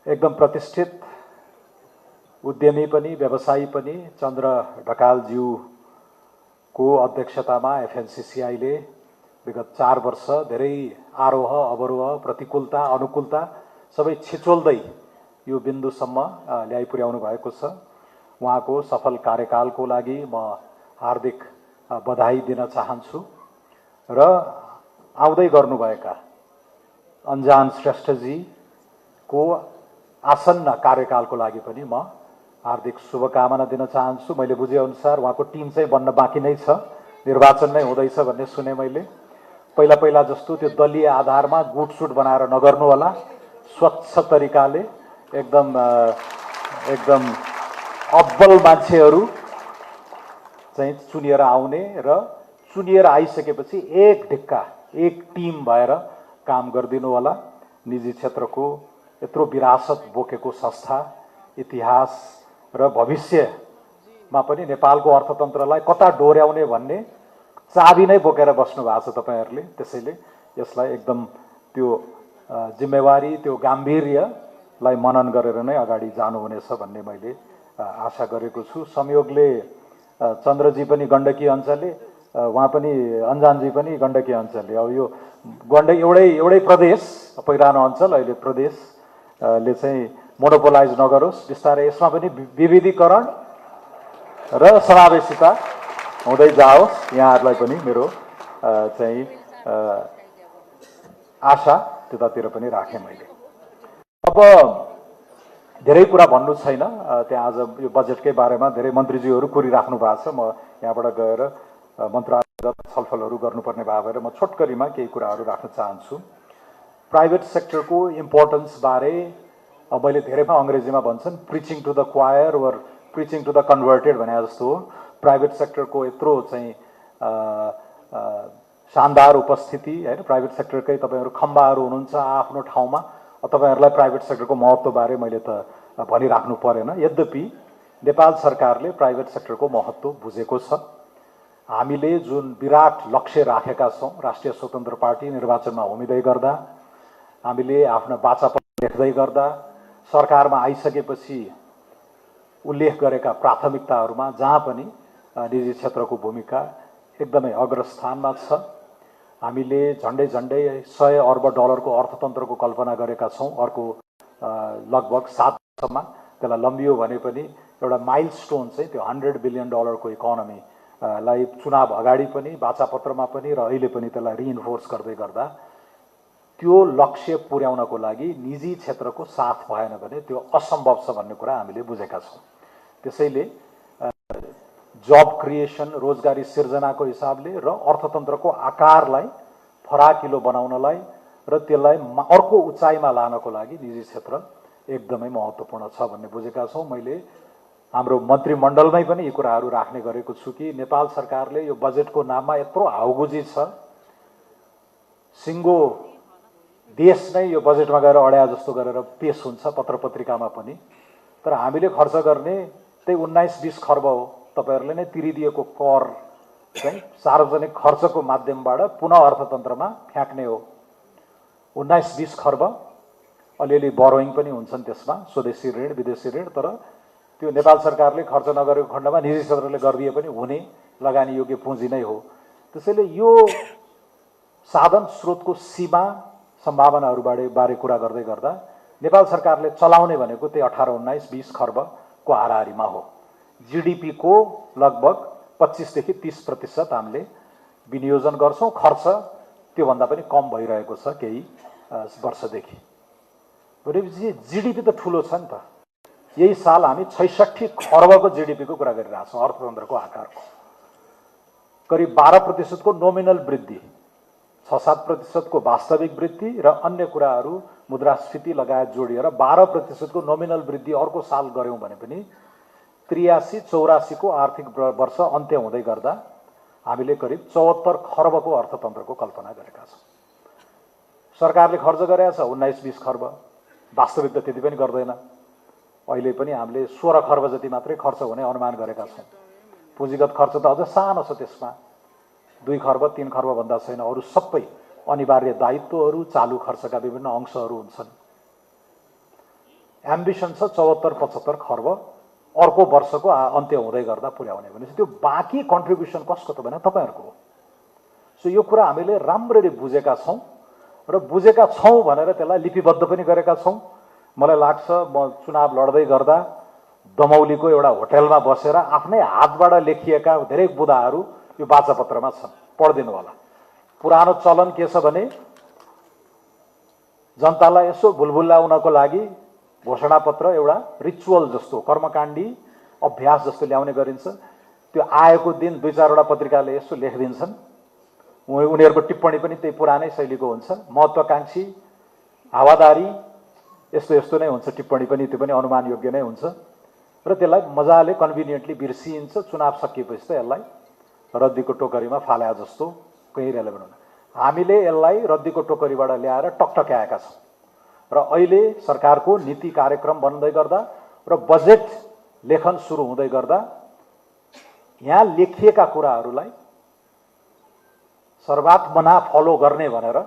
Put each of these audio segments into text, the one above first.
एकदम प्रतिष्ठित उद्यमी पनि व्यवसायी पनि चन्द्र ढकालज्यूको अध्यक्षतामा एफएनसीसीआईले विगत 4 वर्ष धेरै आरोह अवरोह प्रतिकूलता अनुकूलता सबै छिचोल्दै यो बिन्दुसम्म ल्याइ पुर्याउनु भएको छ। उहाँको सफल कार्यकालको लागि म हार्दिक बधाई दिन चाहन्छु र आउँदै गर्नुभएका अन्जान श्रेष्ठजीको आसन्न कार्यकालको लागि पनि म हार्दिक शुभकामना दिन चाहन्छु। मैले बुझेअनुसार उहाँको टिम चाहिँ बन्न बाँकी नै छ, निर्वाचन नै हुँदैछ भन्ने सुने मैले। पहिला जस्तो त्यो दलीय आधारमा गुटसुट बनाएर नगर्नु होला, स्वच्छ तरिकाले एकदम अब्बल मान्छेहरू चाहिँ चुनिएर आउने र चुनिएर आइसकेपछि एक ढिक्का एक टिम भएर काम गरिदिनु होला। निजी क्षेत्रको यत्रो विरासत बोकेको संस्था, इतिहास र भविष्यमा पनि नेपालको अर्थतन्त्रलाई कता डोर्याउने भन्ने चाबी नै बोकेर बस्नु भएको छ तपाईहरुले। त्यसैले यसलाई एकदम त्यो जिम्मेवारी त्यो गाम्भीर्यलाई मनन गरेर नै अगाडि जानुहुनेछ भन्ने मैले आशा गरेको छु। संयोगले चन्द्रजी पनि गण्डकी अञ्चलले, उहाँ पनि अन्जानजी पनि गण्डकी अञ्चलले। अब यो एउटै प्रदेश, पहिरानो अञ्चल अहिले प्रदेशले चाहिँ मोनोपोलाइज नगरोस्, बिस्तारै यसमा पनि विविधीकरण र समावेशिता हुँदै जाओस्। यहाँहरूलाई पनि मेरो चाहिँ आशा त्यतातिर पनि राखेँ मैले। अब धेरै कुरा भन्नु छैन, त्यहाँ आज यो बजेटकै बारेमा धेरै मन्त्रीज्यूहरू कुरिराख्नु भएको छ। म यहाँबाट गएर मन्त्रालयगत छलफलहरू गर्नुपर्ने भएको भएर म छोटकरीमा केही कुराहरू राख्न चाहन्छु। प्राइभेट सेक्टरको इम्पोर्टेन्स बारे मैले धेरैमा अङ्ग्रेजीमा भन्छन् preaching to the choir or preaching to the converted भने जस्तो हो। प्राइभेट सेक्टरको यत्रो चाहिँ शानदार उपस्थिति हैन, प्राइभेट सेक्टरकै तपाईहरु खम्बाहरू हुनुहुन्छ आफ्नो ठाउँमा। तपाईहरुलाई प्राइभेट सेक्टरको महत्त्वबारे मैले त भनिराख्नु परेन। यद्यपि नेपाल सरकारले प्राइभेट सेक्टरको महत्त्व बुझेको छ। हामीले जुन विराट लक्ष्य राखेका छौं, राष्ट्रिय स्वतन्त्र पार्टी निर्वाचनमा उम्मेदवारी गर्दा, हामीले आफ्ना वाचापत्र लेख्दै गर्दा, सरकारमा आइसकेपछि उल्लेख गरेका प्राथमिकताहरूमा जहाँ पनि निजी क्षेत्रको भूमिका एकदमै अग्रस्थानमा छ। हामीले झन्डै 100 अर्ब डलरको अर्थतन्त्रको कल्पना गरेका छौं। अर्को लगभग 7 वर्षमा त्यसलाई लम्बियो भने पनि एउटा माइलस्टोन चाहिँ त्यो 100 बिलियन डलरको इकोनोमी लाई चुनाव अगाडि पनि वाचापत्रमा पनि र अहिले पनि त्यसलाई रिइन्फोर्स गर्दै गर्दा त्यो लक्ष्य पुर्याउनको लागि निजी क्षेत्रको साथ भएन भने त्यो असम्भव छ भन्ने कुरा हामीले बुझेका छौं। त्यसैले जब क्रिएसन, रोजगारी सिर्जनाको हिसाबले र अर्थतन्त्रको आकारलाई फराकिलो बनाउनलाई र त्यसलाई अर्को उचाइमा लानको लागि निजी क्षेत्र एकदमै महत्त्वपूर्ण छ भन्ने बुझेका छौं। मैले हाम्रो मन्त्रीमण्डलमै पनि यी कुराहरू राख्ने गरेको छु कि नेपाल सरकारले यो बजेटको नाममा यत्रो हाउगुजी छ, सिङ्गो देश नै यो बजेटमा गएर अड्या जस्तो गरेर पेश हुन्छ पत्रपत्रिकामा पनि। तर हामीले खर्च गर्ने त्यही 19-20 खर्ब हो। तपाईहरुले नै तिरिदिएको कर चाहिँ सार्वजनिक खर्चको माध्यमबाट पुनः अर्थतन्त्रमा फ्याक्ने हो। 19-20 खर्ब, अलिअलि बोरोइङ पनि हुन्छन् त्यसमा, स्वदेशी ऋण विदेशी ऋण। तर त्यो नेपाल सरकारले खर्च नगरेको खण्डमा निजी क्षेत्रले गरिदिए पनि हुने लगानी योग्य पुँजी नै हो। त्यसैले यो साधन स्रोतको सीमा सम्भावनाहरूबारे कुरा गर्दै गर्दा नेपाल सरकारले चलाउने भनेको त्यही 18-19-20 खर्बको हाराहारीमा हो। जीडीपी को लगभग 25 देखि 30% हामीले विनियोजन गर्छौं। खर्च त्योभन्दा पनि कम भइरहेको छ केही वर्षदेखि। भनेपछि जीडीपी त ठुलो छ नि त। यही साल हामी 66 खर्बको जीडीपी को कुरा गरिरहेका छौं। अर्थतन्त्रको आकारको करिब 12% को नोमिनल वृद्धि, 6-7% को वास्तविक वृद्धि र अन्य कुराहरू मुद्रास्फीति लगायत जोडिएर 12% को नोमिनल वृद्धि अर्को साल गर्यौं भने पनि 83-84 को आर्थिक वर्ष अन्त्य हुँदै गर्दा हामीले करिब 74 खर्बको अर्थतन्त्रको कल्पना गरेका छौं। सरकारले खर्च गरेको छ 19-20 खर्ब, वास्तविक त त्यति पनि गर्दैन। अहिले पनि हामीले 16 खर्ब जति मात्रै खर्च हुने अनुमान गरेका छौं। पुँजीगत खर्च त अझ सानो छ, त्यसमा 2 खर्ब 3 खर्ब भन्दा छैन। अरु सबै अनिवार्य दायित्वहरू, चालू खर्चका विभिन्न अंशहरू हुन्छन्। एम्बिसन छ 74-75 खर्ब अर्को वर्षको अन्त्य हुँदै गर्दा पुर्याउने भनेपछि त्यो बाँकी कन्ट्रिब्युसन कसको त भने तपाईँहरूको हो। सो यो कुरा हामीले राम्ररी बुझेका छौँ र बुझेका छौँ भनेर त्यसलाई लिपिबद्ध पनि गरेका छौँ। मलाई लाग्छ म चुनाव लड्दै गर्दा दमौलीको एउटा होटलमा बसेर आफ्नै हातबाट लेखिएका धेरै बुदाहरू यो वाचापत्रमा छन्, पढिदिनु होला। पुरानो चलन के छ भने जनतालाई यसो भुलभुलाउनको लागि घोषणापत्र एउटा रिचुअल जस्तो कर्मकाण्डी अभ्यास जस्तो ल्याउने गरिन्छ। त्यो आएको दिन 2-4वटा पत्रिकाले यसो लेखिदिन्छन्, उनीहरूको टिप्पणी पनि त्यही पुरानै शैलीको हुन्छ। महत्त्वकांक्षी हावादारी यस्तो यस्तो नै हुन्छ, टिप्पणी पनि त्यो पनि अनुमान योग्य नै हुन्छ र त्यसलाई मजाले कन्भिनियन्टली बिर्सिन्छ। चुनाव सकिएपछि त यसलाई रद्दीको टोकरीमा फाल्या जस्तो कहीँ रेलेभेन्ट हुँदैन। हामीले यसलाई रद्दीको टोकरीबाट ल्याएर टकटक्याएका छौँ र अहिले सरकारको नीति कार्यक्रम बन्दै गर्दा र बजेट लेखन सुरु हुँदै गर्दा यहाँ लेखिएका कुराहरूलाई सर्वात्मना फलो गर्ने भनेर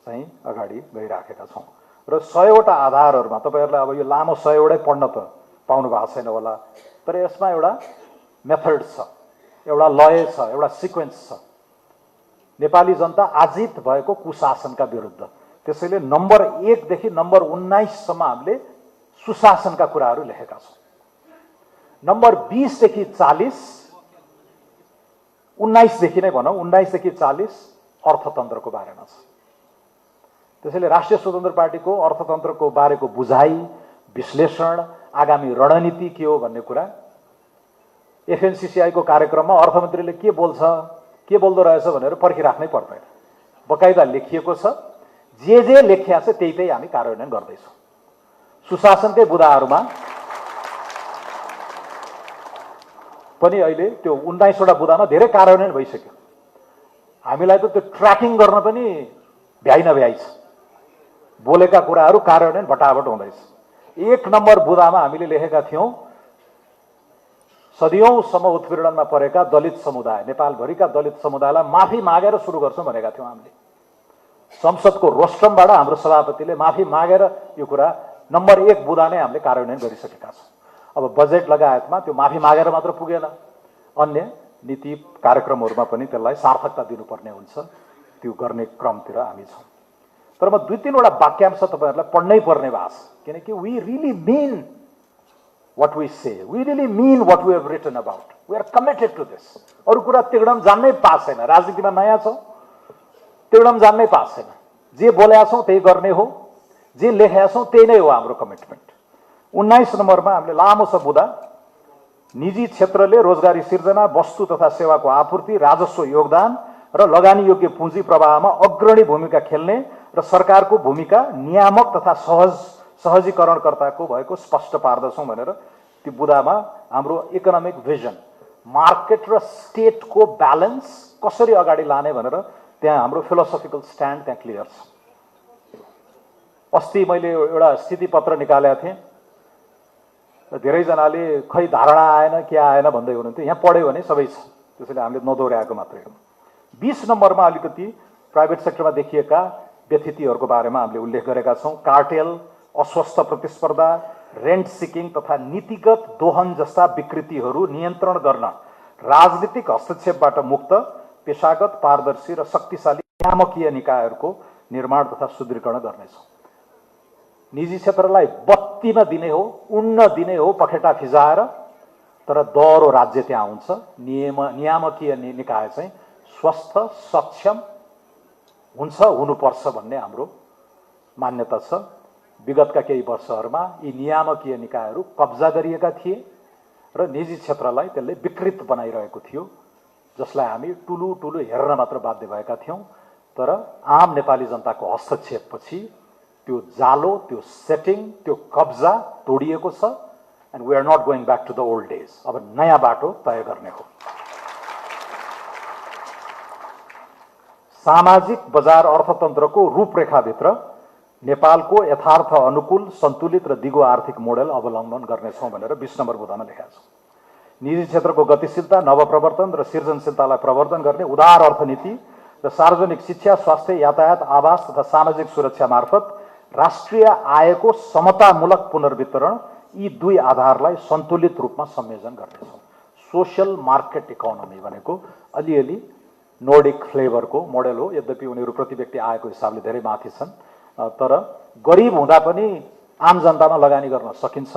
चाहिँ अगाडि गइराखेका छौँ र 100वटा आधारहरूमा तपाईँहरूलाई अब यो लामो 100वटै पढ्न त पाउनु भएको छैन होला, तर यसमा एउटा मेथड छ, एउटा लय छ, एउटा सिक्वेन्स छ। नेपाली जनता आजित भएको कुशासनका विरुद्ध, त्यसैले नम्बर 1 देखि नम्बर 19 सम्म हामीले सुशासनका कुराहरू लेखेका छौँ। नम्बर 20 देखि 40, 19 देखि नै भनौँ, 19 देखि 40 अर्थतन्त्रको बारेमा छ। त्यसैले राष्ट्रिय स्वतन्त्र पार्टीको अर्थतन्त्रको बारेको बुझाइ, विश्लेषण, आगामी रणनीति के हो भन्ने कुरा एफएनसीसीआईको कार्यक्रममा अर्थमन्त्रीले के बोल्छ, के बोल्दो रहेछ भनेर पर्खिराख्नै पर्दैन। बकाइदा लेखिएको छ, जे लेखिया छ त्यही हामी कार्यान्वयन गर्दैछौँ। सुशासनकै बुदाहरूमा पनि अहिले त्यो 19वटा बुदामा धेरै कार्यान्वयन भइसक्यो। हामीलाई त त्यो ट्र्याकिङ गर्न पनि भ्याइ नभ्याइ छ। बोलेका कुराहरू कार्यान्वयन भटाभट हुँदैछ। 1 नम्बर बुदामा हामीले लेखेका थियौँ सदियौंसम्म उत्पीडनमा परेका दलित समुदाय, नेपालभरिका दलित समुदायलाई माफी मागेर सुरु गर्छौँ भनेका थियौँ हामीले। संसदको रोस्ट्रमबाट हाम्रो सभापतिले माफी मागेर यो कुरा नम्बर 1 बुदा नै हामीले कार्यान्वयन गरिसकेका छौँ। अब बजेट लगायतमा त्यो माफी मागेर मात्र पुगेन, अन्य नीति कार्यक्रमहरूमा पनि त्यसलाई सार्थकता दिनुपर्ने हुन्छ। त्यो गर्ने क्रमतिर हामी छौँ। तर म 2-3वटा वाक्यांश तपाईँहरूलाई पढ्नै पर्ने भएको छ, किनकि we really mean what we say, we really mean what we have written about, we are committed to this। अरू कुरा तिगडम जान्नै पास छैन, राजनीतिमा नयाँ छौँ, तिगडम जान्नै पास छैन। जे बोलेका छौँ त्यही गर्ने हो, जे लेखेका छौँ त्यही नै हो हाम्रो कमिटमेन्ट। 19 नम्बरमा हामीले लामो छ बुदा, निजी क्षेत्रले रोजगारी सिर्जना, वस्तु तथा सेवाको आपूर्ति, राजस्व योगदान र लगानी योग्य पुँजी प्रवाहमा अग्रणी भूमिका खेल्ने र सरकारको भूमिका नियामक तथा सहजीकरणकर्ताको भएको स्पष्ट पार्दछौँ भनेर त्यो बुदामा हाम्रो इकोनोमिक भिजन, मार्केट र स्टेटको ब्यालेन्स कसरी अगाडि लाने भनेर त्यहाँ हाम्रो फिलोसोफिकल स्ट्यान्ड त्यहाँ क्लियर छ। अस्ति मैले एउटा स्थिति पत्र निकालेका थिएँ, धेरैजनाले खै धारणा आएन के आएन भन्दै हुनुहुन्थ्यो। यहाँ पढ्यो भने सबै छ, त्यसैले हामीले नदोहोऱ्याएको मात्रै हो। 20 नम्बरमा अलिकति प्राइभेट सेक्टरमा देखिएका व्यथितिहरूको बारेमा हामीले उल्लेख गरेका छौँ। कार्टेल, अस्वस्थ प्रतिस्पर्धा, रेन्ट सिकिङ तथा नीतिगत दोहन जस्ता विकृतिहरू नियन्त्रण गर्न राजनीतिक हस्तक्षेपबाट मुक्त, पेशागत, पारदर्शी र शक्तिशाली नियामकीय निकायहरूको निर्माण तथा सुदृढीकरण गर्नेछौँ। निजी क्षेत्रलाई बत्ती नदिने हो, उड्न दिने हो पखेटा फिजाएर, तर दह्रो राज्य त्यहाँ हुन्छ। नियामकीय निकाय चाहिँ स्वस्थ, सक्षम हुन्छ, हुनुपर्छ भन्ने हाम्रो मान्यता छ। विगतका केही वर्षहरूमा यी नियामकीय निकायहरू कब्जा गरिएका थिए र निजी क्षेत्रलाई त्यसले विकृत बनाइरहेको थियो, जसलाई हामी टुलु हेर्न मात्र बाध्य भएका थियौँ। तर आम नेपाली जनताको हस्तक्षेपपछि त्यो जालो, त्यो सेटिङ, त्यो कब्जा तोडिएको छ। And we are not going back to the old days. अब नयाँ बाटो तय गर्ने हो। सामाजिक बजार अर्थतन्त्रको रूपरेखाभित्र नेपालको यथार्थ अनुकूल, सन्तुलित र दिगो आर्थिक मोडेल अवलम्बन गर्नेछौँ भनेर 20 नम्बर बुदामा लेखेका छौँ। निजी क्षेत्रको गतिशीलता, नवप्रवर्तन र सृजनशीलतालाई प्रवर्धन गर्ने उदार अर्थनीति र सार्वजनिक शिक्षा, स्वास्थ्य, यातायात, आवास तथा सामाजिक सुरक्षा मार्फत राष्ट्रिय आयको समतामूलक पुनर्वितरण यी दुई आधारलाई सन्तुलित रूपमा संयोजन गर्नेछौँ। सोशल मार्केट इकोनोमी भनेको अलिअलि नोर्डिक फ्लेभरको मोडेल हो, यद्यपि उनीहरू प्रति व्यक्ति आएको हिसाबले धेरै माथि छन्, तर गरिब हुँदा पनि आम जनतामा लगानी गर्न सकिन्छ,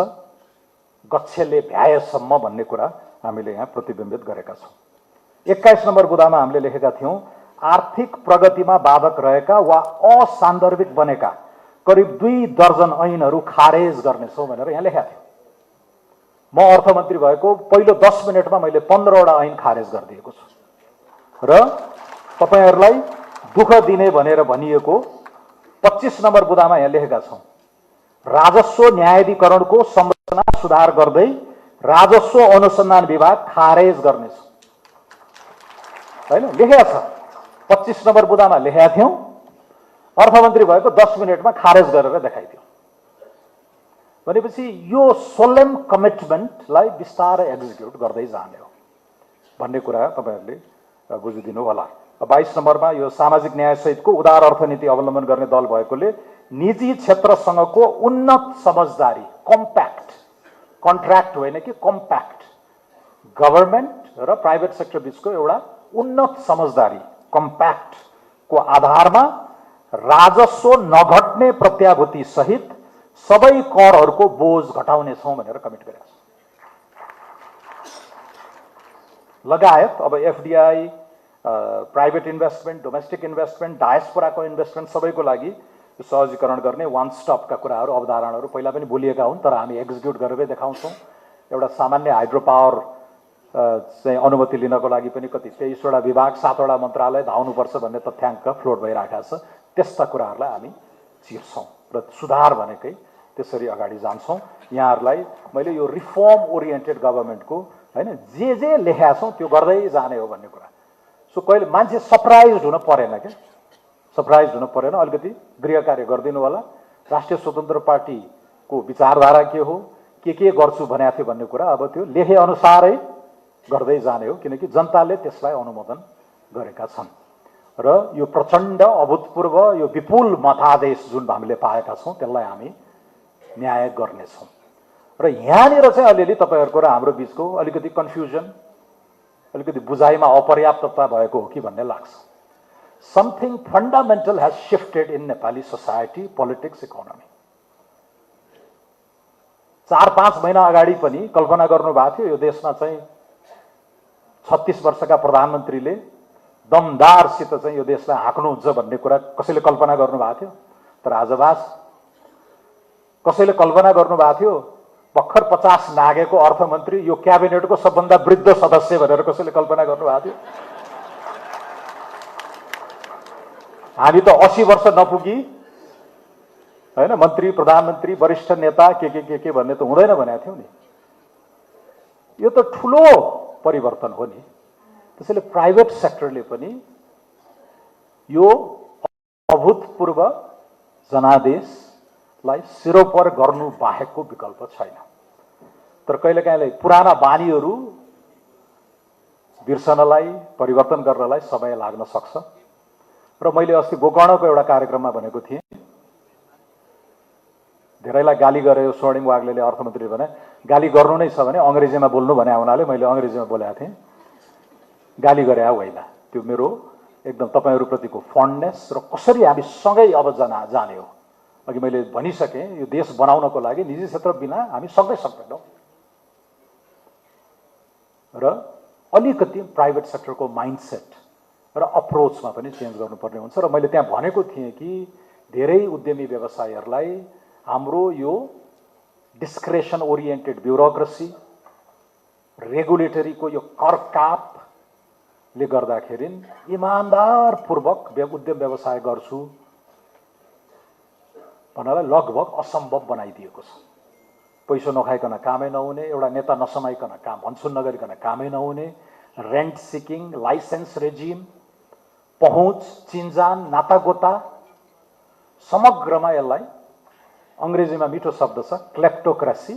गच्छेले भ्याएसम्म भन्ने कुरा हामीले यहाँ प्रतिबिम्बित गरेका छौँ। 21 नम्बर बुँदामा हामीले लेखेका थियौँ, आर्थिक प्रगतिमा बाधक रहेका वा असान्दर्भिक बनेका करिब 2 दर्जन ऐनहरू खारेज गर्नेछौँ भनेर यहाँ लेखेका थियौँ। म अर्थमन्त्री भएको पहिलो 10 मिनटमा मैले 15वटा ऐन खारेज गरिदिएको छु र तपाईहरूलाई दुःख दिने भनेर भनिएको 25 नम्बर बुँदामा यहाँ लेखेका छौँ, राजस्व न्यायाधिकरणको संरचना सुधार गर्दै राजस्व अनुसन्धान विभाग खारेज गर्नेछ। हैन, लेखेका छ। 25 नम्बर बुँदामा लेखेका थियौँ, अर्थमन्त्री भएको 10 मिनटमा खारेज गरेर देखाइदियो। भनेपछि यो सोलेम कमिटमेन्टलाई बिस्तारै एक्जिक्युट गर्दै जाने हो भन्ने कुरा तपाईहरूले बुझिदिनु होला। 22 नम्बरमा यो सामाजिक न्याय सहितको उदार अर्थनीति अवलम्बन गर्ने दल भएकोले निजी क्षेत्रसँगको उन्नत समझदारी, कम्प्याक्ट, कन्ट्र्याक्ट होइन कि कम्प्याक्ट, गभर्नमेन्ट र प्राइभेट सेक्टर बीचको एउटा उन्नत समझदारी, कम्प्याक्टको आधारमा राजस्व नघट्ने प्रत्याभूति सहित सबै करहरूको बोझ घटाउनेछौँ भनेर कमिट गरेका छौँ। लगायत अब FDI, private investment, domestic investment, डायस्पोराको इन्भेस्टमेन्ट सबैको लागि सहजीकरण गर्ने वान स्टपका कुराहरू, अवधारणाहरू पहिला पनि बोलिएका हुन्, तर हामी एक्जिक्युट गरेरै देखाउँछौँ। एउटा सामान्य हाइड्रो पावर चाहिँ अनुमति लिनको लागि पनि कति 23वटा विभाग, 7वटा मन्त्रालय धाउनुपर्छ भन्ने तथ्याङ्क फ्लोट भइरहेका छ। त्यस्ता कुराहरूलाई हामी चिर्छौँ र सुधार भनेकै त्यसरी अगाडि जान्छौँ। यहाँहरूलाई मैले यो रिफर्म ओरिएन्टेड गभर्मेन्टको हैन जे लेखेका छौँ त्यो गर्दै जाने हो भन्ने कुरा। सो कहिले मान्छे सरप्राइज हुन परेन क्या, सरप्राइज हुन परेन। अलिकति गृह कार्य गरिदिनु होला। राष्ट्रिय स्वतन्त्र पार्टीको विचारधारा के हो, के गर्छु भनेको थियो भन्ने कुरा अब त्यो लेखे अनुसारै गर्दै जाने हो, किनकि जनताले त्यसलाई अनुमोदन गरेका छन्। र यो प्रचण्ड अभूतपूर्व यो विपुल मतादेश जुन हामीले पाएका छौँ त्यसलाई हामी न्याय गर्नेछौँ। र यहाँनिर चाहिँ अलिअलि तपाईँहरूको र हाम्रो बिचको अलिकति कन्फ्युजन, अलिकति बुझाइमा अपर्याप्तता भएको हो कि भन्ने लाग्छ। Something fundamental has shifted in Nepali society, politics, economy. 4-5 महिना अगाडि पनि कल्पना गर्नुभएको थियो यो देशमा चाहिँ 36 वर्षका प्रधानमन्त्रीले दमदारसित चाहिँ यो देशलाई हाँक्नुहुन्छ भन्ने कुरा कसैले कल्पना गर्नुभएको थियो? तर आज बास कसैले कल्पना गर्नुभएको थियो भर्खर 50 नागेको अर्थमन्त्री यो क्याबिनेटको सबभन्दा वृद्ध सदस्य भनेर कसैले कल्पना गर्नुभएको थियो? हामी त 80 वर्ष नपुगी हैन मन्त्री, प्रधानमन्त्री, वरिष्ठ नेता के भन्ने त हुँदैन भनेको थियौँ नि। यो त ठुलो परिवर्तन हो नि। त्यसैले प्राइभेट सेक्टरले पनि यो अभूतपूर्व जनादेशलाई सिरोपर गर्नु बाहेकको विकल्प छैन। तर कहिलेकाहीँ पुराना बानीहरू बिर्सनलाई, परिवर्तन गर्नलाई समय लाग्न सक्छ। र मैले अस्ति गोकर्णको एउटा कार्यक्रममा भनेको थिएँ, धेरैलाई गाली गरे स्वर्णिम वाग्लेले, अर्थमन्त्रीले भने गाली गर्नु नै छ भने अङ्ग्रेजीमा बोल्नु भने हुनाले मैले अङ्ग्रेजीमा बोलेको थिएँ। गाली गरे होइन, त्यो मेरो एकदम तपाईँहरूप्रतिको फन्डनेस र कसरी हामी सँगै अब जाने हो। अघि मैले भनिसकेँ, यो देश बनाउनको लागि निजी क्षेत्र बिना हामी सक्दै सक्दैनौँ र अलिकति प्राइभेट सेक्टरको माइन्डसेट र अप्रोचमा पनि चेन्ज गर्नुपर्ने हुन्छ। र मैले त्यहाँ भनेको थिएँ कि धेरै उद्यमी व्यवसायीहरूलाई हाम्रो यो डिस्क्रेसन ओरिएन्टेड ब्युरोक्रेसी, रेगुलेटरीको यो करकापले गर्दाखेरि इमान्दारपूर्वक उद्यम व्यवसाय गर्छु भन्नलाई लगभग असम्भव बनाइदिएको छ। पैसा नखाइकन कामै नहुने, एउटा नेता नसमाइकन काम भन्छुन नगरिकन कामै नहुने, रेन्ट सिकिङ, लाइसेन्स रेजिम, पहुँच, चिन्जान, नातागोता, समग्रमा यसलाई अङ्ग्रेजीमा मिठो शब्द छ क्लेप्टोक्रेसी,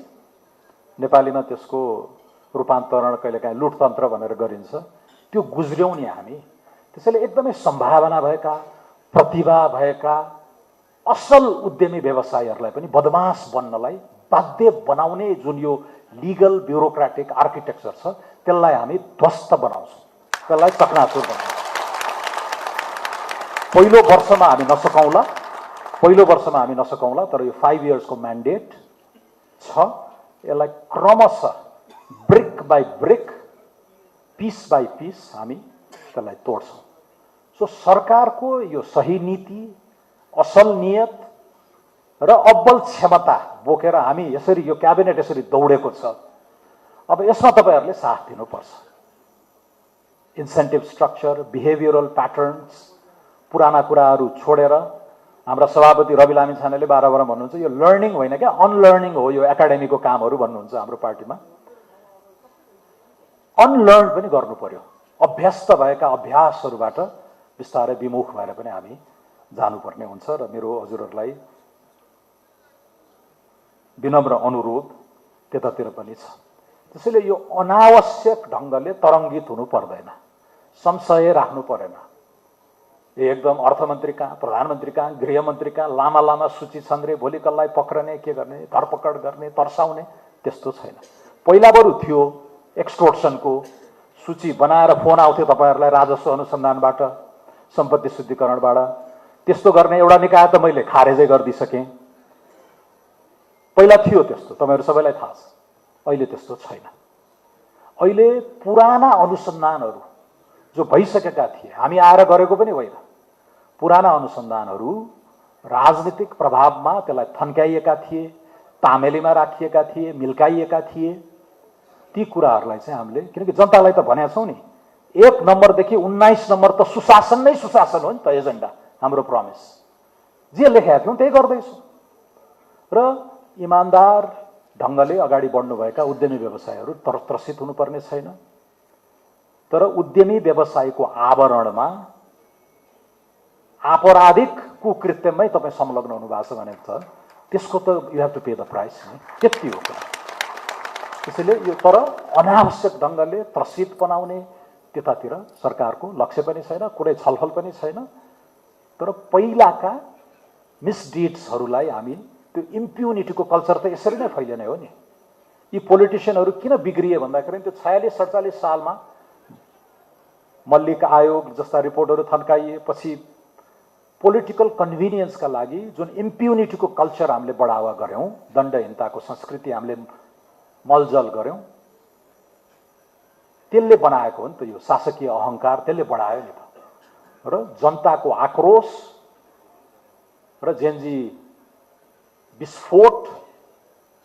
नेपालीमा त्यसको रूपान्तरण कहिलेकाहीँ लुटतन्त्र भनेर गरिन्छ। त्यो गुज्र्यौँ नि हामी। त्यसैले एकदमै सम्भावना भएका, प्रतिभा भएका असल उद्यमी व्यवसायीहरूलाई पनि बदमाश बन्नलाई बाध्य बनाउने जुन यो लिगल ब्युरोक्रेटिक आर्किटेक्चर छ त्यसलाई हामी ध्वस्त बनाउँछौँ, त्यसलाई चकनाचुर बनाउँछौँ। पहिलो वर्षमा हामी नसकाउँला, तर यो 5 इयर्सको म्यान्डेट छ। यसलाई क्रमशः brick by brick, piece by piece हामी त्यसलाई तोड्छौँ। सो सरकारको यो सही नीति, असल नियत र अब्बल क्षमता बोकेर हामी यसरी यो क्याबिनेट यसरी दौडेको छ। अब यसमा तपाईहरुले साथ दिनुपर्छ। इन्सेन्टिभ स्ट्रक्चर, बिहेभियरल प्याटर्न्स, पुराना कुराहरू छोडेर हाम्रा सभापति रवि लामिछानेले बारम्बार भन्नुहुन्छ यो लर्निङ होइन क्या, अनलर्निङ हो यो एकाडेमीको कामहरू भन्नुहुन्छ हाम्रो पार्टीमा। अनलर्न पनि गर्नु पर्यो। अभ्यस्त भएका अभ्यासहरूबाट बिस्तारै विमुख भएर पनि हामी जानुपर्ने हुन्छ र मेरो हजुरहरूलाई विनम्र अनुरोध त्यतातिर पनि छ। त्यसैले यो अनावश्यक ढङ्गले तरङ्गित हुनु पर्दैन, संशय राख्नु परेन। एकदम अर्थमन्त्री कहाँ, प्रधानमन्त्री कहाँ, गृहमन्त्री कहाँ लामा लामा सूची छन् रे, भोलि कसलाई पक्रने, के गर्ने, धरपकड गर्ने, तर्साउने, त्यस्तो छैन। पहिला बरु थियो एक्सटोर्सनको सूची बनाएर फोन आउँथ्यो तपाईहरुलाई राजस्व अनुसन्धानबाट, सम्पत्ति शुद्धिकरणबाट। त्यस्तो गर्ने एउटा निकाय त मैले खारेजै गरिदिसकेँ। पहिला थियो त्यस्तो, तपाईहरु सबैलाई थाहा छ। अहिले त्यस्तो छैन। अहिले पुराना अनुसन्धानहरू जो भइसकेका थिए, हामी आएर गरेको पनि होइन, पुराना अनुसन्धानहरू राजनीतिक प्रभावमा त्यसलाई थन्काइएका थिए, तामेलीमा राखिएका थिए, मिल्काइएका थिए। ती कुराहरूलाई चाहिँ हामीले, किनकि जनतालाई त भनेका छौँ नि, 1 नम्बरदेखि 19 नम्बर त सुशासन नै सुशासन हो नि त। एजेन्डा हाम्रो प्रमिस जे लेखेका थियौँ त्यही गर्दैछौँ र इमानदार ढङ्गले अगाडि बढ्नुभएका उद्यमी व्यवसायहरू त्रसित हुनुपर्ने छैन। तर उद्यमी व्यवसायको आवरणमा आपराधिक कुकृत्यमै तपाईँ संलग्न हुनुभएको छ भने त त्यसको त you have to pay the price, त्यति हो। त्यसैले यो तर अनावश्यक ढङ्गले त्रसित बनाउने त्यतातिर सरकारको लक्ष्य पनि छैन, कुनै छलफल पनि छैन। तर पहिलाका मिसडिड्सहरूलाई हामी, त्यो इम्प्युनिटीको कल्चर त यसरी नै फैलिने हो नि। यी पोलिटिसियनहरू किन बिग्रिए भन्दाखेरि त्यो 46-47 सालमा मल्लिक आयोग जस्ता रिपोर्टहरू थन्काइए, पछि पोलिटिकल कन्भिनियन्सका लागि जुन इम्प्युनिटीको कल्चर हामीले बढावा गर्यौं, दण्डहीनताको संस्कृति हामीले मलजल गर्यौं, त्यसले बनाएको हो नि त यो शासकीय अहंकार, त्यसले बढायो नि त। र जनताको आक्रोश र जेनजी विस्फोट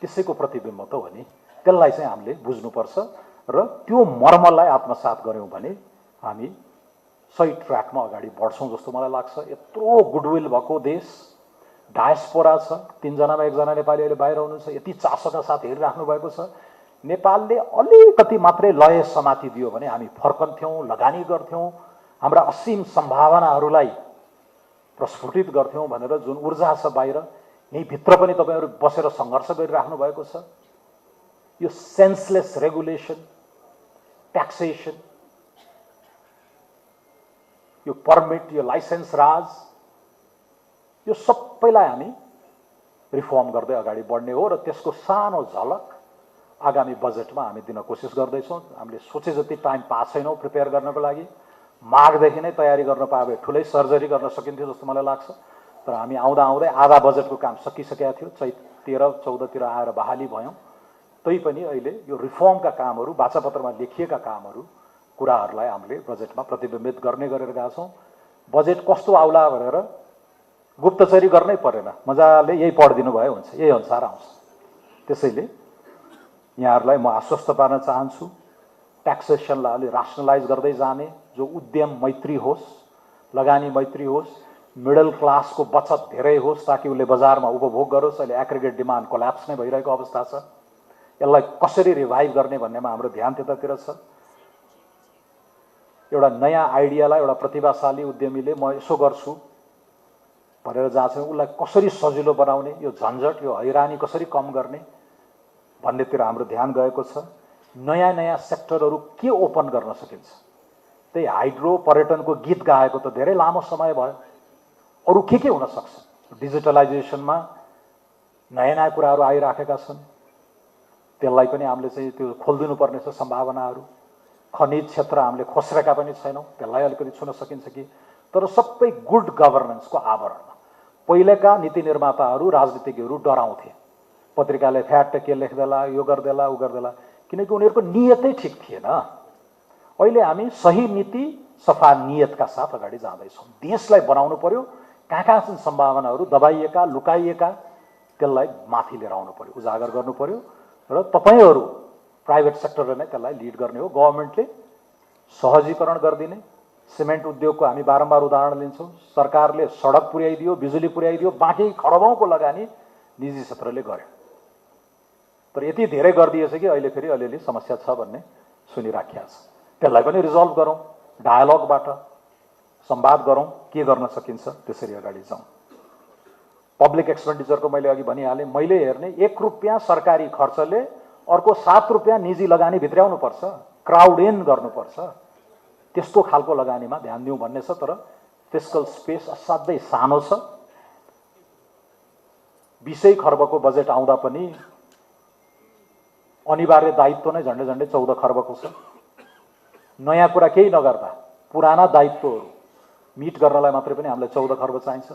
त्यसैको प्रतिबिम्ब त हो नि। त्यसलाई चाहिँ हामीले बुझ्नुपर्छ र त्यो मर्मलाई आत्मसात गर्यौं भने हामी सही ट्र्याकमा अगाडि बढ्छौं जस्तो मलाई लाग्छ। यत्रो गुडविल भएको देश, डायस्पोरा छ, 3 जनामा 1 जना नेपाली अहिले बाहिर हुनुहुन्छ, यति चासोका साथ हेरिराख्नु भएको छ। नेपालले अलिकति मात्रै लय समाति दियो भने हामी फर्कन्थ्यौं, लगानी गर्थ्यौं, हाम्रा असीम सम्भावनाहरूलाई प्रस्फुटित गर्थ्यौं भनेर जुन ऊर्जा छ बाहिर, यही भित्र पनि तपाईहरु बसेर संघर्ष गरिराख्नु भएको छ। यो सेन्सलेस रेगुलेसन, ट्याक्सेसन, यो पर्मिट, यो लाइसेन्स राज, यो सबैलाई हामी रिफर्म गर्दै अगाडि बढ्ने हो र त्यसको सानो झलक आगामी बजेटमा हामी दिन कोसिस गर्दैछौँ। हामीले सोचे जति टाइम पाएको छैनौँ प्रिपेयर गर्नको लागि। माघदेखि नै तयारी गर्न पाए भए ठुलै सर्जरी गर्न सकिन्थ्यो जस्तो मलाई लाग्छ। तर हामी आउँदा आउँदै आधा बजेटको काम सकिसकेका थियो। चैत 13-14 तिर आएर बहाली भयौँ। तैपनि अहिले यो रिफर्मका कामहरू, वाचापत्रमा लेखिएका कामहरू, कुराहरूलाई हामीले बजेटमा प्रतिबिम्बित गर्ने गरेर गएका छौँ। बजेट कस्तो आउला भनेर गुप्तचरी गर्नै परेन, मजाले यही पढिदिनु भयो हुन्छ, यही अनुसार आउँछ। त्यसैले यहाँहरूलाई म आश्वस्त पार्न चाहन्छु, ट्याक्सेसनलाई अलि रासनलाइज गर्दै जाने, जो उद्यम मैत्री होस्, लगानी मैत्री होस्, मिडल क्लासको बचत धेरै होस् ताकि उसले बजारमा उपभोग गरोस्। अहिले एग्रिगेट डिमान्ड कोल्याप्स नै भइरहेको अवस्था छ। यसलाई कसरी रिभाइभ गर्ने भन्नेमा हाम्रो ध्यान त्यतातिर छ। एउटा नयाँ आइडियालाई एउटा प्रतिभाशाली उद्यमीले म यसो गर्छु भनेर जहाँ छ उसलाई कसरी सजिलो बनाउने, यो झन्झट, यो हैरानी कसरी कम गर्ने भन्नेतिर हाम्रो ध्यान गएको छ। नयाँ नयाँ सेक्टरहरू के ओपन गर्न सकिन्छ। त्यही हाइड्रो पर्यटनको गीत गाएको त धेरै लामो समय भयो। अरू के हुन सक्छ? डिजिटलाइजेसनमा नयाँ नयाँ कुराहरू आइराखेका छन्, त्यसलाई पनि हामीले चाहिँ त्यो खोलिदिनु पर्ने छ सम्भावनाहरू। खनिज क्षेत्र हामीले खोसेका पनि छैनौँ, त्यसलाई अलिकति छुन सकिन्छ कि। तर सबै गुड गभर्नेन्सको आवरणमा पहिलेका नीति निर्माताहरू राजनीतिज्ञहरू डराउँथे, पत्रिकाले फ्याट के लेख्देला, यो गर्देला उ गर्देला, किनकि उनीहरूको नियतै ठिक थिएन। अहिले हामी सही नीति सफा नियतका साथ अगाडि जाँदैछौँ। देशलाई बनाउनु पर्यो, कहाँ कहाँ छन् सम्भावनाहरू दबाइएका लुकाइएका, त्यसलाई माथि लिएर आउनु पर्यो, उजागर गर्नु पर्यो र तपाईहरू प्राइभेट सेक्टरले नै त्यसलाई लिड गर्ने हो। गभर्मेन्टले सहजीकरण गरिदिने, सिमेन्ट उद्योगको हामी बारम्बार उदाहरण लिन्छौँ, सरकारले सडक पुर्याइदियो, बिजुली पुर्याइदियो, बाँकी खरबौँको लगानी निजी क्षेत्रले गर्यो। तर यति धेरै गरिदिएछ कि अहिले फेरि अलिअलि समस्या छ भन्ने सुनिराखिएको छ। त्यसलाई पनि रिजल्भ गरौँ, डायलगबाट संवाद गरौँ, के गर्न सकिन्छ त्यसरी अगाडि जाउँ। पब्लिक एक्सपेन्डिचरको मैले अघि भनिहालेँ, मैले हेर्ने 1 रुपियाँ सरकारी खर्चले अर्को 7 रुपियाँ निजी लगानी भित्र्याउनुपर्छ, क्राउड इन गर्नुपर्छ, त्यस्तो खालको लगानीमा ध्यान दिउँ भन्ने छ। तर फिस्कल स्पेस असाध्यै सानो छ। 20 खर्बको बजेट आउँदा पनि अनिवार्य दायित्व नै झन्डै झन्डै 14 खर्बको छ। नयाँ कुरा केही नगर्दा पुराना दायित्वहरू मिट गर्नलाई मात्रै पनि हामीलाई 14 खर्ब चाहिन्छ।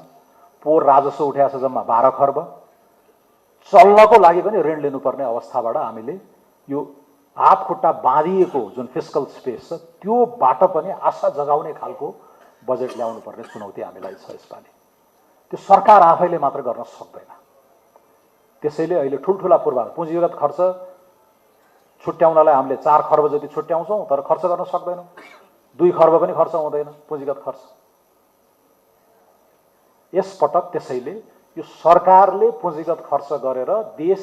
पोहोर राजस्व उठाएको छ जम्मा 12 खर्ब। चल्नको लागि पनि ऋण लिनुपर्ने अवस्थाबाट हामीले यो हात खुट्टा बाँधिएको जुन फिस्कल स्पेस छ त्योबाट पनि आशा जगाउने खालको बजेट ल्याउनु पर्ने चुनौती हामीलाई छ यसपालि। त्यो सरकार आफैले मात्र गर्न सक्दैन। त्यसैले अहिले ठुल्ठुला पूर्वाधार पुँजीगत खर्च छुट्याउनलाई हामीले 4 खर्ब जति छुट्याउँछौँ, तर खर्च गर्न सक्दैनौँ। 2 खर्ब पनि खर्च हुँदैन पुँजीगत खर्च यसपटक। त्यसैले यो सरकारले पुँजीगत खर्च गरेर देश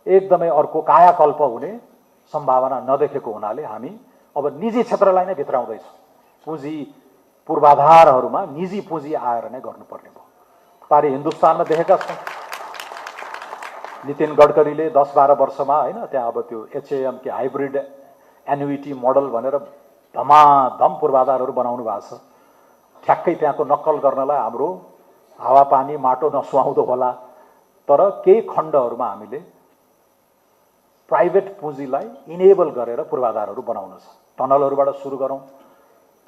एकदमै अर्को कायाकल्प हुने सम्भावना नदेखेको हुनाले हामी अब निजी क्षेत्रलाई नै भित्राउँदैछौँ। पुँजी पूर्वाधारहरूमा निजी पुँजी आएर नै गर्नुपर्ने भयो। पारि हिन्दुस्तानमा देखेका छौँ, नितिन गडकरीले 10-12 वर्षमा होइन त्यहाँ अब त्यो HAM के हाइब्रिड एन्युइटी मोडल भनेर धमाधम पूर्वाधारहरू बनाउनु भएको छ। ठ्याक्कै त्यहाँको नक्कल गर्नलाई हाम्रो हावापानी माटो नसुहाउँदो होला, तर केही खण्डहरूमा हामीले प्राइभेट पुँजीलाई इनेबल गरेर पूर्वाधारहरू बनाउनु छ। टनलहरूबाट सुरु गरौँ,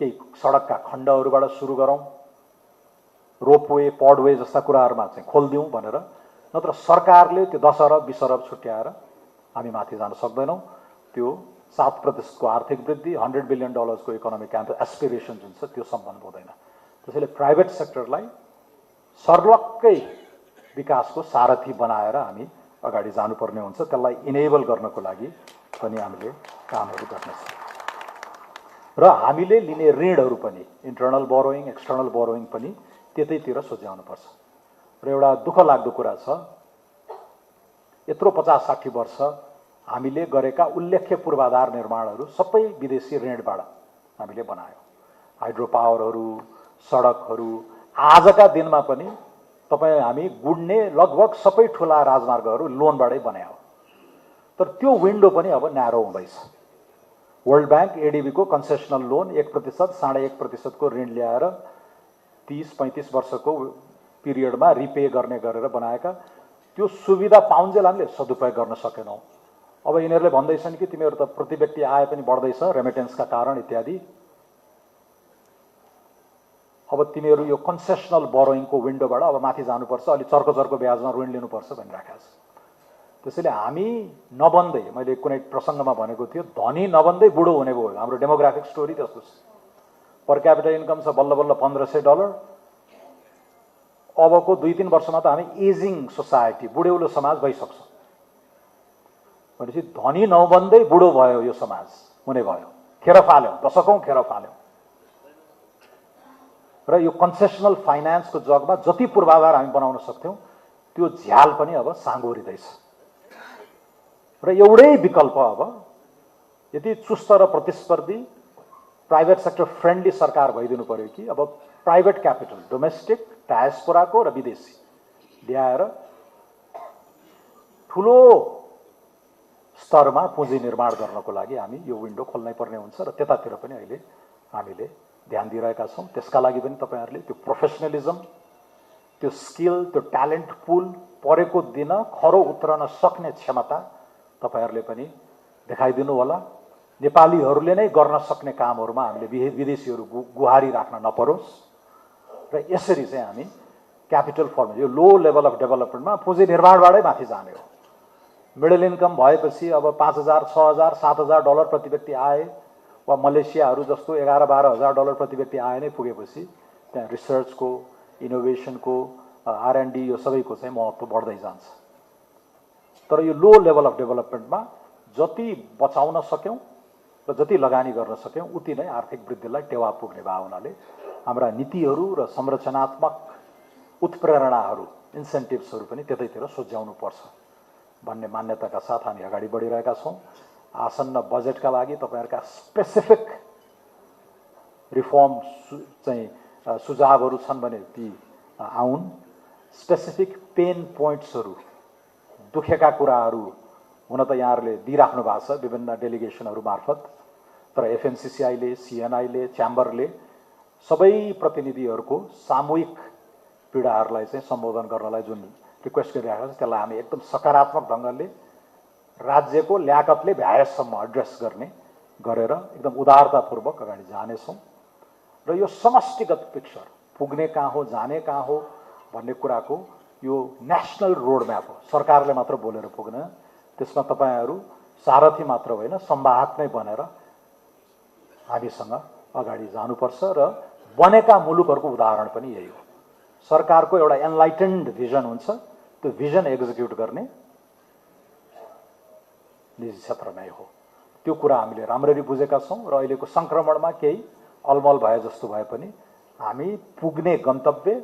केही सडकका खण्डहरूबाट सुरु गरौँ, रोपवे पडवे जस्ता कुराहरूमा चाहिँ खोलिदिउँ भनेर। नत्र सरकारले त्यो 10 अरब 20 अरब छुट्याएर हामी माथि जान सक्दैनौँ। त्यो 7% को आर्थिक वृद्धि, $100 बिलियन को इकोनोमिक एस्पिरेसन जुन छ त्यो सम्बन्ध हुँदैन। त्यसैले प्राइभेट सेक्टरलाई सर्लक्कै विकासको सारथी बनाएर हामी अगाडि जानुपर्ने हुन्छ। त्यसलाई इनेबल गर्नको लागि पनि हामीले कामहरू गर्नेछ र हामीले लिने ऋणहरू पनि इन्टर्नल बोरोइङ एक्सटर्नल बोरोइङ पनि त्यतैतिर सोच्याउनुपर्छ। र एउटा दुःख लाग्दो कुरा छ, यत्रो 50-60 वर्ष हामीले गरेका उल्लेख्य पूर्वाधार निर्माणहरू सबै विदेशी ऋणबाट हामीले बनायौँ। हाइड्रो पावरहरू, सडकहरू, आजका दिनमा पनि तपाईँ हामी गुड्ने लगभग सबै ठुला राजमार्गहरू लोनबाटै बनायौँ। तर त्यो विन्डो पनि अब न्यारो हुँदैछ। वर्ल्ड ब्याङ्क ADB को कन्सेसनल लोन 1%, 1.5% को ऋण ल्याएर 30-35 वर्षको पिरियडमा रिपे गर्ने गरेर बनाएका त्यो सुविधा पाउन्जेल हामीले सदुपयोग गर्न सकेनौँ। अब यिनीहरूले भन्दैछन् कि तिमीहरू त प्रति व्यक्ति आय पनि बढ्दैछ रेमिटेन्सका कारण इत्यादि, अब तिमीहरू यो कन्सेसनल बोरोइङको विन्डोबाट अब माथि जानुपर्छ, अलि चर्को ब्याजमा ऋण लिनुपर्छ भनिराखेको छ। त्यसैले हामी नबन्दै, मैले कुनै प्रसङ्गमा भनेको थियो, धनी नबन्दै बुढो हुने भयो। हाम्रो डेमोग्राफिक स्टोरी त्यस्तो छ। पर क्यापिटल इन्कम छ बल्ल बल्ल $1500। अबको 2-3 वर्षमा त हामी एजिङ सोसाइटी, बुढेउलो समाज भइसक्छौँ। भनेपछि धनी नबन्दै बुढो भयो यो समाज हुने भयो। खेर फाल्यौँ, दशकौँ खेर फाल्यौँ। र यो कन्सेसनल फाइनेन्सको जगमा जति पूर्वाधार हामी बनाउन सक्थ्यौँ त्यो झ्याल पनि अब साँगोरिँदैछ। र एउटै विकल्प अब यदि चुस्त र प्रतिस्पर्धी प्राइभेट सेक्टर फ्रेन्डली सरकार भइदिनु पर्यो कि अब प्राइभेट क्यापिटल डोमेस्टिक डायस्पोराको र विदेशी ल्याएर ठुलो स्तरमा पुँजी निर्माण गर्नको लागि हामी यो विन्डो खोल्नै पर्ने हुन्छ र त्यतातिर पनि अहिले हामीले ध्यान दिइरहेका छौँ। त्यसका लागि पनि तपाईँहरूले त्यो प्रोफेसनलिजम, त्यो स्किल, त्यो ट्यालेन्ट पुल परेको दिन खरो उत्रन सक्ने क्षमता तपाईहरूले पनि देखाइदिनु होला। नेपालीहरूले नै गर्न सक्ने कामहरूमा हामीले विदेशीहरू गुहारी राख्न नपरोस् र यसरी चाहिँ हामी क्यापिटल फर्म, यो लो लेभल अफ डेभलपमेन्टमा पुँजी निर्माणबाटै माथि जाने हो। मिडल इन्कम भएपछि अब 5,000, 6,000, 7,000 डलर प्रति व्यक्ति आए वा मलेसियाहरू जस्तो 11-12,000 डलर प्रति व्यक्ति आए नै पुगेपछि त्यहाँ रिसर्चको, इनोभेसनको, R&D यो सबैको चाहिँ महत्त्व बढ्दै जान्छ। तर यो लो लेभल अफ डेभलपमेन्टमा जति बचाउन सक्यौँ र जति लगानी गर्न सक्यौँ उति नै आर्थिक वृद्धिलाई टेवा पुग्ने भए हुनाले हाम्रा नीतिहरू र संरचनात्मक उत्प्रेरणाहरू, इन्सेन्टिभ्सहरू पनि त्यतैतिर सोच्याउनु पर्छ भन्ने मान्यताका साथ हामी अगाडि बढिरहेका छौँ। आसन्न बजेटका लागि तपाईहरुका स्पेसिफिक रिफर्म चाहिँ सुझावहरू छन् भने ती आउन्। स्पेसिफिक पेन पोइन्ट्सहरू, दुखेका कुराहरू हुन त यहाँहरूले दिइराख्नु भएको छ विभिन्न डेलिगेसनहरू मार्फत, तर एफएमसीसीआईले, सीएनआईले, च्याम्बरले सबै प्रतिनिधिहरूको सामूहिक पीडाहरूलाई चाहिँ सम्बोधन गर्नलाई जुन रिक्वेस्ट गरिरहेको छ त्यसलाई हामी एकदम सकारात्मक ढङ्गले राज्यको ल्याकतले भ्याएसम्म एड्रेस गरेर एकदम उदारतापूर्वक अगाडि जानेछौँ र यो समष्टिगत पिक्चर पुग्ने कहाँ हो, जाने कहाँ हो भन्ने कुराको यो नेसनल रोड म्याप हो। सरकारले मात्र बोलेर पुग्न, त्यसमा तपाईहरू सारथी मात्र होइन संवाहक नै बनेर हामीसँग अगाडि जानुपर्छ र बनेका मुलुकहरूको उदाहरण पनि यही हो। सरकारको एउटा एनलाइटेन्ड भिजन हुन्छ, त्यो भिजन एक्जिक्युट गर्ने निजी क्षेत्रमै हो। त्यो कुरा हामीले राम्ररी बुझेका छौँ र अहिलेको संक्रमणमा केही अलमल भए जस्तो भए पनि हामी पुग्ने गन्तव्य,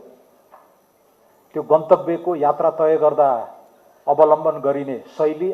त्यो गन्तव्यको यात्रा तय गर्दा अवलम्बन गरिने शैली